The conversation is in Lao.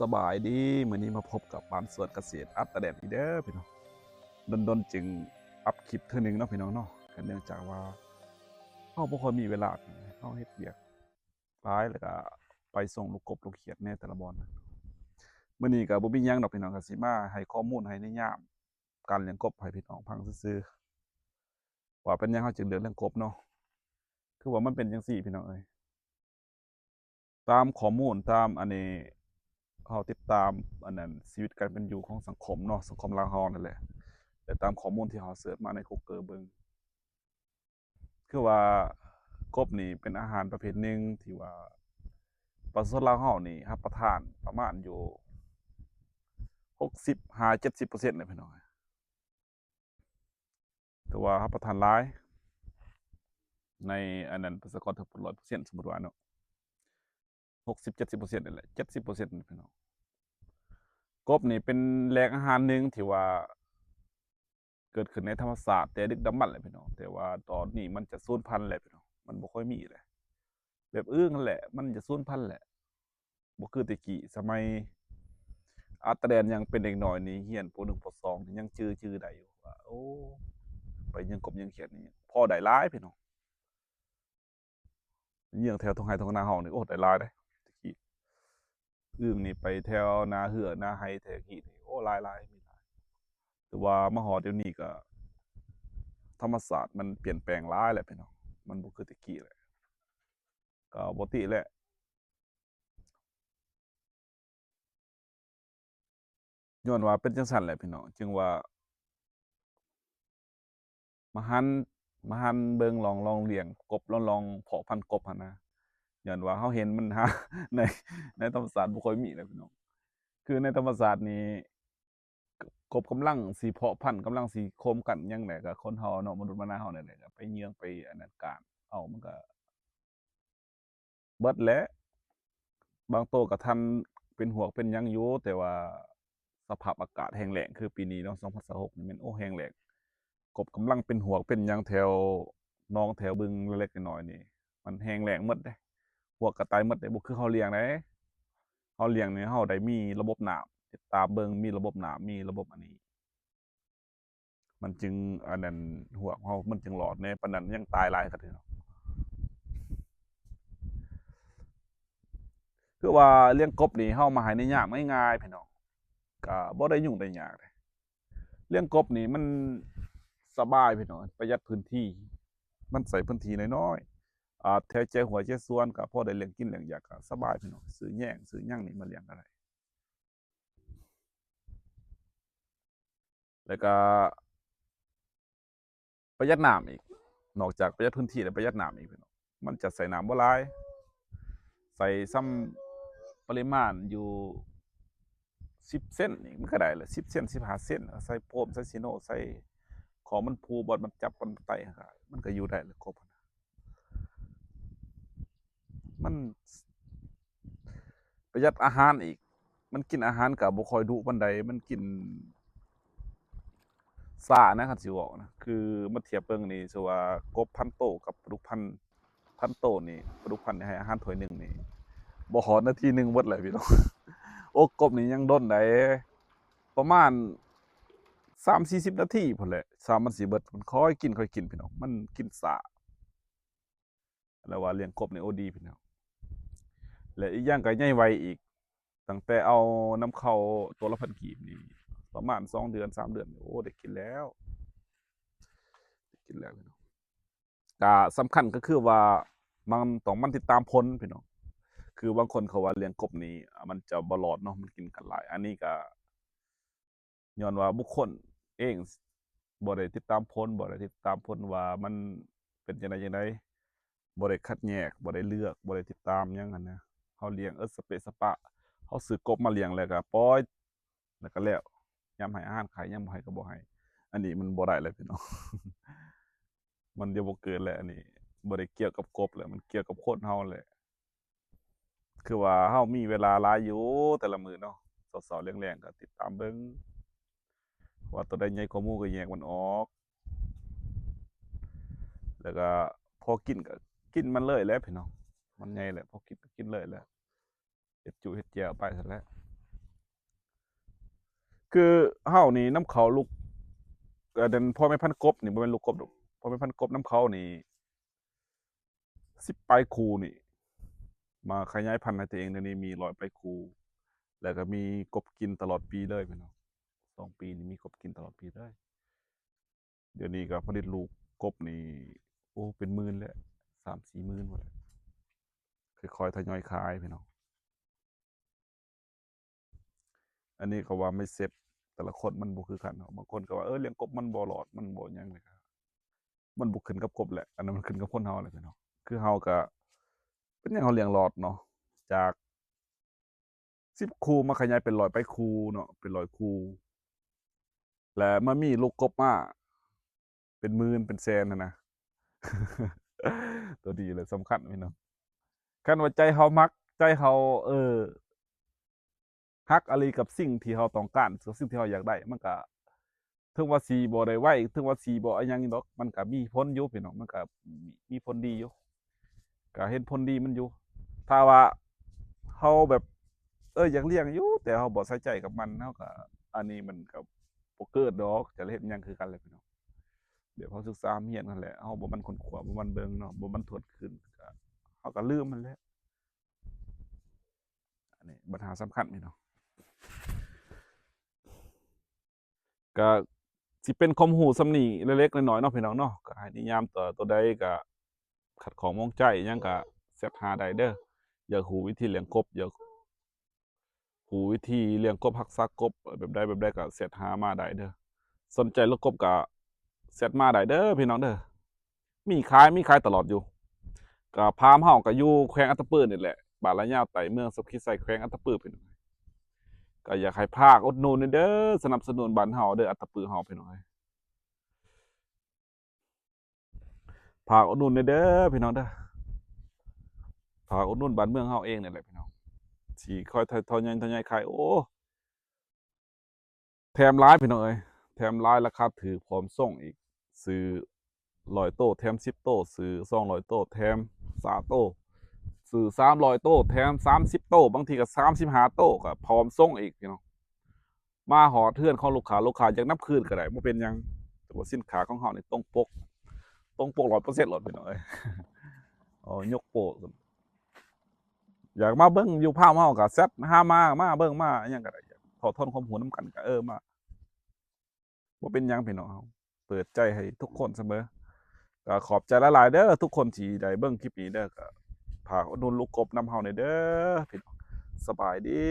ສະບາຍດີ ມື້ນີ້ມາພົບກັບບ້ານສວນກະເສດອັດຕະແດດອີກເດີພີ່ນ້ອງ. ດົນໆຈຶ່ງອັບຄລິບເທື່ອໜຶ່ງເນາະພີ່ນ້ອງເນາະ, ກໍເນື່ອງຈາກວ່າເຮົາບໍ່ຄ່ອຍມີເວລາ, ເຮົາເຮັດວຽກຫຼາຍ ແລ້ວກໍໄປສົ່ງລູກກົບລູກຂຽດແດ່ແຕ່ລະບ່ອນ. ມື້ນີ້ກໍບໍ່ມີຫຍັງດອກພີ່ນ້ອງ, ກໍຊິມາໃຫ້ຂໍ້ມູນ ໃຫ້ນິຍາມການລ້ຽງກົບໃຫ້ພີ່ນ້ອງຟັງຊື່ໆ ວ່າເປັນຫຍັງເຮົາຈຶ່ງເລືອກລ້ຽງກົບເນາະ. ຄືວ່າມັນເປັນຈັ່ງຊີ້ພີ່ນ້ອງເອີຍ, ຕາມຂໍ້ມູນ ຕາມອັນນີ້ ເຮົາຕິດຕາມອັນນັ້ນ ຊີວິດການເປັນຢູ່ຂອງສັງຄົມເນາະ, ສັງຄົມລາວເຮົານັ້ນແຫຼະ ແລະ ຕາມຂໍ້ມູນທີ່ເຮົາເສີດມາໃນ Google ເບິ່ງ ຄືວ່າກົບນີ້ເປັນອາຫານປະເພດໜຶ່ງທີ່ວ່າປະຊາຊົນລາວເຮົານີ້ຮັບປະທານປະມານຢູ່ຫົກສິບຫາເຈັດສິບເປີເຊັນເລີຍພີ່ນ້ອງ. ແຕ່ວ່າຮັບປະທານຫຼາຍໃນອັນນັ້ນ ປະຊາກອນທັງໝົດຮ້ອຍເປີເຊັນ ສົມມຸດວ່າເນາະ, ຫົກສິບເຈັດສິບເປີເຊັນນີ້ແຫຼະ ເຈັດສິບເປີເຊັນພີ່ນ້ອງ. ກົບນີ້ເປັນແຫຼ່ງອາຫານໜຶ່ງທີ່ວ່າເກີດຂຶ້ນໃນທຳມະຊາດແຕ່ດຶກດຳບັນແຫຼະພີ່ນ້ອງ, ແຕ່ວ່າຕອນນີ້ມັນຈະສູນພັນແລ້ວພີ່ນ້ອງ, ມັນບໍ່ຄ່ອຍມີແລ້ວ. ແບບອຶ່ງຫັ້ນແຫຼະ ມັນຈະສູນພັນແຫຼະ. ບໍ່ຄືແຕ່ກີ້ ສະໄໝອາຕາແດນຍັງເປັນເດັກນ້ອຍນີ້ ຮຽນ ປໍໜຶ່ງ ປໍສອງ ຍັງຈື່ ຈື່ໄດ້ຢູ່ວ່າ ໂອ້ ໄປຍິງກົບຍິງຂຽດນີ້ພໍໄດ້ຫຼາຍພີ່ນ້ອງ. ຍິງແຖວທົ່ງໄຮ່ທົ່ງນາເຮົານີ້ ໂອ້ ໄດ້ຫຼາຍເດ້ ແຕ່ກີ້. ອຶ່ງນີ້ໄປແຖວນາເຮືອນາໄຮ່ແຖວກີ້ນີ້ ໂອ້ ຫຼາຍໆ ມີຫຼາຍ. ແຕ່ວ່າມາຮອດດຽວນີ້ກໍທຳມະຊາດມັນປ່ຽນແປງຫຼາຍແລ້ວພີ່ນ້ອງ, ມັນບໍ່ຄືແຕ່ກີ້ແລ້ວ. ກໍບໍ່ຕິແຫຼະ. ຍ້ອນວ່າເປັນຈັ່ງຊັ້ນແຫຼະພີ່ນ້ອງ, ຈຶ່ງວ່າມາຫັນ ມາຫັນເບິ່ງ ລອງ ລອງລ້ຽງກົບ ລອງ ລອງເພາະພັນກົບຫັ້ນນະ. ຍ້ອນວ່າເຮົາເຫັນມັນຫາ ໃນ ໃນທຳມະຊາດບໍ່ຄ່ອຍມີແຫຼະພີ່ນ້ອງ. ຄືໃນທຳມະຊາດນີ້ ກົບກຳລັງຊິເພາະພັນ ກຳລັງຊິໂຄມກັນຫຍັງແຫຼະ, ກໍຄົນເຮົາເນາະ ມະນຸດມະນາເຮົານີ້ແຫຼະ ກໍໄປເຍືອງໄປອັນນັ້ນການເອົາ ມັນກໍເບິດແຫຼະ. ບາງໂຕກໍທັນເປັນຫວກເປັນຫຍັງຢູ່, ແຕ່ວ່າສະພາບອາກາດແຫ້ງແລ້ງ ຄືປີນີ້ເນາະ ສອງພັນຊາວຫົກນີ້ແມ່ນ ໂອ້ ແຫ້ງແລ້ງ. ກົບກຳລັງເປັນຫວກເປັນຫຍັງແຖວໜອງແຖວບຶງເລັກໆນ້ອຍໆນີ້ ມັນແຫ້ງແລ້ງໝົດເດ້, ຫວກກໍຕາຍໝົດເດ້. ບໍ່ຄືເຮົາລ້ຽງໃດ, ເຮົາລ້ຽງນີ້ເຮົາໄດ້ມີລະບົບນ້ຳ ຕິດຕາມເບິ່ງ, ມີລະບົບນ້ຳ ມີລະບົບອັນນີ້ ມັນຈຶ່ງ ອັນນັ້ນ ຫວກເຮົາມັນຈຶ່ງລອດແດ່, ປານນັ້ນຍັງຕາຍຫຼາຍຄັກເດເນາະ. ຄືວ່າລ້ຽງກົບນີ້ ເຮົາມາໃຫ້ນິຍາມງ່າຍໆ ພີ່ນ້ອງ, ກໍບໍ່ໄດ້ຫຍຸ້ງໄດ້ຍາກເດ້. ລ້ຽງກົບນີ້ມັນສະບາຍພີ່ນ້ອງ, ປະຢັດພື້ນທີ່, ມັນໃຊ້ພື້ນທີ່ນ້ອຍໆ. ອາ ແຖວແຈຫົວແຈສວນກໍພໍໄດ້ລ້ຽງກິນລ້ຽງຢາກກໍສະບາຍພີ່ນ້ອງ, ຊື້ແຍງຊື້ຫຍັງນີ້ມາລ້ຽງກໍໄດ້. ແລ້ວກໍປະຢັດນ້ຳອີກ, ນອກຈາກປະຢັດພື້ນທີ່ແລ້ວປະຢັດນ້ຳອີກພີ່ນ້ອງ. ມັນຈະໃຊ້ນ້ຳບໍ່ຫຼາຍ, ໃສ່ຊ່ຳປະລິມານຢູ່ສິບເຊັນນີ້ມັນກໍໄດ້ແຫຼະ, ສິບເຊັນ ສິບຫ້າເຊັນ, ໃສ່ໂຟມ ໃສ່ຊີໂນ ໃສ່ຂອງມັນພູ ບ່ອນມັນຈັບ ບ່ອນມັນໄຕ່ ມັນກໍຢູ່ໄດ້ແຫຼະ ກົບ. ມັນປະຢັດອາຫານອີກ, ມັນກິນອາຫານກໍບໍ່ຄ່ອຍດຸປານໃດ, ມັນກິນຊ້ານະ ຄັນຊິເວົ້ານະ. ຄືມາທຽບເບິ່ງນີ້ ສົມມຸດວ່າກົບພັນໂຕກັບປາດຸກພັນ ພັນໂຕນີ້, ປາດຸກພັນນີ້ໃຫ້ອາຫານຖ້ວຍໜຶ່ງນີ້ ບໍ່ຮອດນາທີໜຶ່ງເບິດແລ້ວພີ່ນ້ອງ. ໂອ້ ກົບນີ້ຍັງດົນໃດ, ປະມານສາມສີ່ສິບນາທີພຸ້ນແຫຼະ, ຊ້ຳມັນຊິເບິດ, ມັນຄ່ອຍກິນ ຄ່ອຍກິນພີ່ນ້ອງ, ມັນກິນຊ້າ. ແລ້ວວ່າລ້ຽງກົບນີ້ ໂອ້ ດີພີ່ນ້ອງ, ແລະ ອີກຢ່າງກໍໃຫຍ່ໄວອີກ. ຕັ້ງແຕ່ເອົານຳເຂົ້າໂຕລະພັນກີບນີ້ ປະມານສອງເດືອນ ສາມເດືອນ ໂອ້ ໄດ້ກິນແລ້ວ, ໄດ້ກິນແລ້ວພີ່ນ້ອງ. ກະສຳຄັນກໍຄືວ່າ ມັນຕ້ອງໝັ່ນຕິດຕາມຜົນພີ່ນ້ອງ. ຄືບາງຄົນເຂົາວ່າລ້ຽງກົບນີ້ ອາ ມັນຈະບໍ່ລອດເນາະ, ມັນກິນກັນຫຼາຍ. ອັນນີ້ກະຍ້ອນວ່າບຸກຄົນເອງບໍ່ໄດ້ຕິດຕາມຜົນ, ບໍ່ໄດ້ຕິດຕາມຜົນວ່າມັນເປັນຈັ່ງໃດຈັ່ງໃດ, ບໍ່ໄດ້ຄັດແຍກ, ບໍ່ໄດ້ເລືອກ, ບໍ່ໄດ້ຕິດຕາມຫຍັງຫັ້ນນະ. ເຮົາລ້ຽງ ເອີ ສະເປະສະປະ, ເຮົາຊື້ກົບມາລ້ຽງແລ້ວກໍປ່ອຍ ແລ້ວກໍແລ້ວ, ຍາມໃຫ້ອາຫານໃຫ້, ຍາມບໍ່ໃຫ້ກໍບໍ່ໃຫ້. ອັນນີ້ມັນບໍ່ໄດ້ແລ້ວພີ່ນ້ອງ, ມັນຈະບໍ່ເກີດແລ້ວ. ອັນນີ້ບໍ່ໄດ້ກ່ຽວກັບກົບແລ້ວ, ມັນກ່ຽວກັບຄົນເຮົາແຫຼະ. ຄືວ່າເຮົາມີເວລາຫຼາຍຢູ່ແຕ່ລະມື້ເນາະ, ເຊົ້າໆແລງໆກໍຕິດຕາມເບິ່ງ ວ່າໂຕໃດໃຫຍ່ກວ່າໝູ່ກໍແຍກມັນອອກ, ແລ້ວກໍພໍກິນກໍກິນມັນເລີຍແຫຼະພີ່ນ້ອງ. ມັນໃຫຍ່ແລ້ວ ພໍກິນກໍກິນເລີຍແຫຼະ. ເຮັດຈຸເຮັດແຈ່ວໄປຊັ້ນແຫຼະ. ຄືເຮົານີ້ນຳເຂົ້າລູກ ອັນນັ້ນ ພໍ່ແມ່ພັນກົບນີ້ ບໍ່ແມ່ນລູກກົບດອກ ພໍ່ແມ່ພັນກົບນຳເຂົ້ານີ້ ສິບປາຍຄູ່ນີ້ ມາຂະຫຍາຍພັນໃຫ້ຕົວເອງ. ດຽວນີ້ມີຮ້ອຍປາຍຄູ່ ແລ້ວກໍມີກົບກິນຕະຫຼອດປີເລີຍພີ່ນ້ອງ. ສອງປີນີ້ມີກົບກິນຕະຫຼອດປີເລີຍ. ດຽວນີ້ກໍຜະລິດລູກກົບນີ້ ໂອ້ ເປັນໝື່ນແຫຼະ ສາມສີ່ໝື່ນພຸ້ນແຫຼະ. ຄ່ອຍໆທະຍອຍຂາຍພີ່ນ້ອງ. ອັນນີ້ກໍວ່າໄມເຊັດ ແຕ່ລະຄົນມັນບໍ່ຄືກັນເນາະ. ບາງຄົນກໍວ່າ ເອີ ລ້ຽງກົບມັນບໍ່ລອດ ມັນບໍ່ຫຍັງ ມັນບໍ່ຂຶ້ນກັບກົບແຫຼະ ອັນນັ້ນມັນຂຶ້ນກັບຄົນເຮົາແຫຼະພີ່ນ້ອງ. ຄືເຮົາກໍ ເປັນຫຍັງເຮົາລ້ຽງລອດເນາະ ຈາກສິບຄູ່ມາຂະຫຍາຍເປັນຮ້ອຍປາຍຄູ່ເນາະ ເປັນຮ້ອຍຄູ່ ແລະມາມີລູກກົບມາເປັນໝື່ນເປັນແສນຫັ້ນນະ. ຕົວນີ້ແຫຼະສຳຄັນພີ່ນ້ອງ. ຄັນວ່າໃຈເຮົາມັກ ໃຈເຮົາ ເອີ ຮັກອີ່ຫຼີກັບສິ່ງທີ່ເຮົາຕ້ອງການ ກັບສິ່ງທີ່ເຮົາຢາກໄດ້ ມັນກະ ເຖິງວ່າຊິບໍ່ໄດ້ໄວ ເຖິງວ່າຊິບໍ່ອີ່ຫຍັງດອກ ມັນກະມີຜົນຢູ່ພີ່ນ້ອງ ມັນກະມີຜົນດີຢູ່ ກະເຫັນຜົນດີມັນຢູ່. ຖ້າວ່າເຮົາແບບ ເອີ ຢາກລ້ຽງຢູ່ ແຕ່ເຮົາບໍ່ໃສ່ໃຈກັບມັນ ເຮົາກະ ອັນນີ້ມັນກະບໍ່ເກີດດອກ ຈະເຮັດຫຍັງຄືກັນແຫຼະພີ່ນ້ອງ. ແບບເຮົາສຶກສາຮ່ຳຮຽນຫັ້ນແຫຼະ ເຮົາບໍ່ໝັ່ນຄົ້ນຄວ້າ ບໍ່ໝັ່ນເບິ່ງເນາະ ບໍ່ໝັ່ນທວດຄືນ ກະ ເຮົາກະລືມຫັ້ນແຫຼະ. ອັນນີ້ບັນຫາສຳຄັນພີ່ນ້ອງ. ກະຊິເປັນຄວາມຮູ້ສ່ຳນີ້ເລັກໆນ້ອຍໆເນາະພີ່ນ້ອງເນາະ. ກະໃຫ້ນິຍາມຕົວ ຕົວໃດກະຂັດຂ້ອງໝອງໃຈຫຍັງກະແຊັດຫາໄດ້ເດີ. ຢາກຮູ້ວິທີລ້ຽງກົບ ຢາກຮູ້ວິທີລ້ຽງກົບ ຮັກສາກົບແບບໃດແບບໃດກະແຊັດຫາມາໄດ້ເດີ. ສົນໃຈລ້ຽງກົບກະແຊັດມາໄດ້ເດີພີ່ນ້ອງເດີ. ມີຂາຍ ມີຂາຍຕະຫຼອດຢູ່. ກະຟາມເຮົາກະຢູ່ແຂວງອັດຕະປືນີ້ແຫຼະ ບ້ານລະຍາວໃຕ້ ເມືອງສຸຂິໄຊ ແຂວງອັດຕະປືພີ່ນ້ອງ. ກະຢາກໃຫ້ຝາກອຸດໜູນເດີ ສະໜັບສະໜູນບ້ານເຮົາເດີ ອັດຕະປືເຮົາພີ່ນ້ອງເອີຍ. ຝາກອຸດໜູນແດ່ເດີພີ່ນ້ອງເດີ ຝາກອຸດໜູນບ້ານເມືອງເຮົາເອງນີ້ແຫຼະພີ່ນ້ອງ. ຊິຄ່ອຍທະຍອຍ ທະຍອຍຂາຍ ໂອ້ ແຖມຫຼາຍພີ່ນ້ອງເອີຍ ແຖມຫຼາຍ ລາຄາຖືກ ພ້ອມສົ່ງອີກ. ຊື້ຮ້ອຍໂຕແຖມສິບໂຕ ຊື້ສອງຮ້ອຍໂຕແຖມຊາວໂຕ ຊື້ສາມຮ້ອຍໂຕແຖມສາມສິບໂຕ ບາງທີກໍສາມສິບຫ້າໂຕ ກໍພ້ອມສົ່ງອີກພີ່ນ້ອງ. ມາຮອດເຮືອນຂອງລູກຄ້າ ລູກຄ້າຢາກນຳຄືນກໍໄດ້ ບໍ່ເປັນຫຍັງ. ແຕ່ວ່າສິນຄ້າຂອງເຮົານີ້ຕົງປົກ ຕົງປົກຮ້ອຍເປີເຊັນໂລດພີ່ນ້ອງເອີຍ. ເອົາຍົກໂປ້ ຢາກມາເບິ່ງຢູ່ຟາມເຮົາກໍແຊັດຫາມາ ມາເບິ່ງມາຫຍັງກໍໄດ້. ຢາກຂໍທອນຄວາມຮູ້ນຳກັນກໍ ເອີ ມາ ບໍ່ເປັນຫຍັງພີ່ນ້ອງເຮົາ ເປີດໃຈໃຫ້ທຸກຄົນສະເໝີ. ກໍຂອບໃຈຫຼາຍໆເດີ ທຸກຄົນທີ່ໄດ້ເບິ່ງຄລິບນີ້ເດີ. ກໍຝາກອຸດໜູນລູກກົບນຳເຮົາແດ່ເດີພີ່ນ້ອງ. ສະບາຍດີ.